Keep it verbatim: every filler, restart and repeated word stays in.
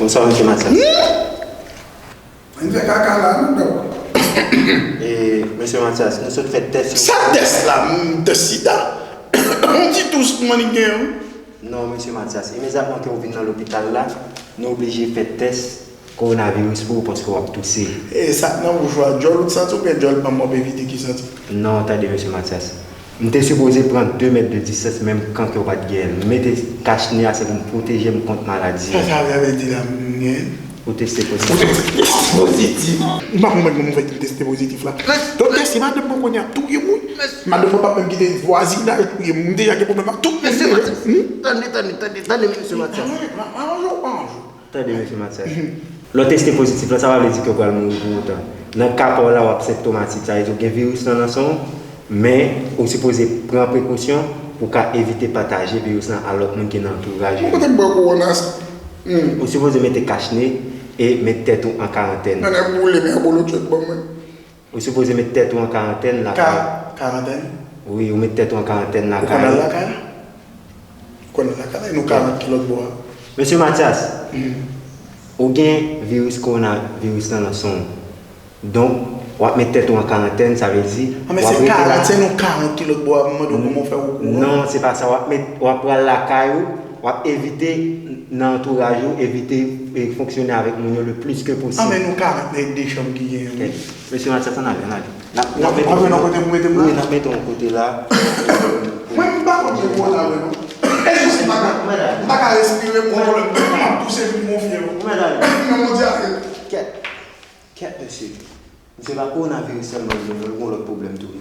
Bonswa, mesye Mathias. Ann fè kaka la, non, dòk. E, mesye Mathias, nou sot fè tès. Sa tès la, m, tès sida? On ti tous pou mwen li gen, wi. Non, mesye Mathias, imedyatman ke w vin nan lopital la, nou oblije fè tès kowonaviris pou ou paske w ap touse. E sa k nan bouch ou a, djòl ou t santi oubyen djòl pa m w ap evite ki santi? Non, tande, mesye Mathias. M te sipoze pran de mèt de distans, menm kan ke w pa t genyen l. M mete kach ne a, se pou m pwoteje m kont maladi. Sa sa vle di la, m gen. Ou teste Ou pozitif. te teste pozitif. M pa konprann kòman w fè di m teste pozitif la. Doktè, si madanm mwen konnen ap touye m, wi. Madanm mwen p ap menm kite vwazinaj touye m. M deja gen pwoblèm ak tout moun. Mesye Mathias, tande, tande, tande, tande, mesye Mathias. Aranje w, aranje w, aranje w. Tande, mesye Mathias. Lè w teste pozitif la, sa pa vle di ke w pral mouri pou otan. Nan ka pa w la, w ap senptomatik, sa vle di w gen viris lan nan san w, men ou sipoze pran prekosyon pou w ka evite pataje viris lan a lòt moun ki nan antouraj ou. Mwen kote m bwè kowona sa. Hmm. Ou sipoze mete kach ne e met tèt ou an karantèn. Nan nèg boule, men abolo tchèk ban mwen. Ou sipoze met tèt ou an karantèn lakay. Ka, karantèn? Wi, ou met tèt ou an karantèn Ou konn al lakay. Lakay la? Ou konn al lakay la? E nou karant ki lòt bò a? Mesye Mathias, Hmm. ou gen viris kowonaviris lan nan san w. Donk, w ap met tèt ou an karantèn, sa vle di. Ah, men W ap se rete la. karantèn ou karant ki lòt bò a, m mande w kòman w fè ou kouran? Non, se pa sa. W ap met, w ap pral lakay ou, w ap evite nan antouraj ou, evite e, fonksyone avèk moun yo le plis ke Ah, posib. Men nou karant nan de chanm ki gen, wi. Mesye Mathias, ann ale, ann ale. N ap, n ap W ap mete yon kote pou mete m la? Wi, n ap mete yon kote la. Mwen, m pa konn jan pou w la, non. E jis m pa ka, m pa ka respire, m gon pwoblèm. M ap touse, m gon fyèv. Ou mèt ale. Men mon Dye, Kèt. Kèt, mesye. Misye pa kowonaviris sèlman li gen, non, li gon lòt pwoblèm tou.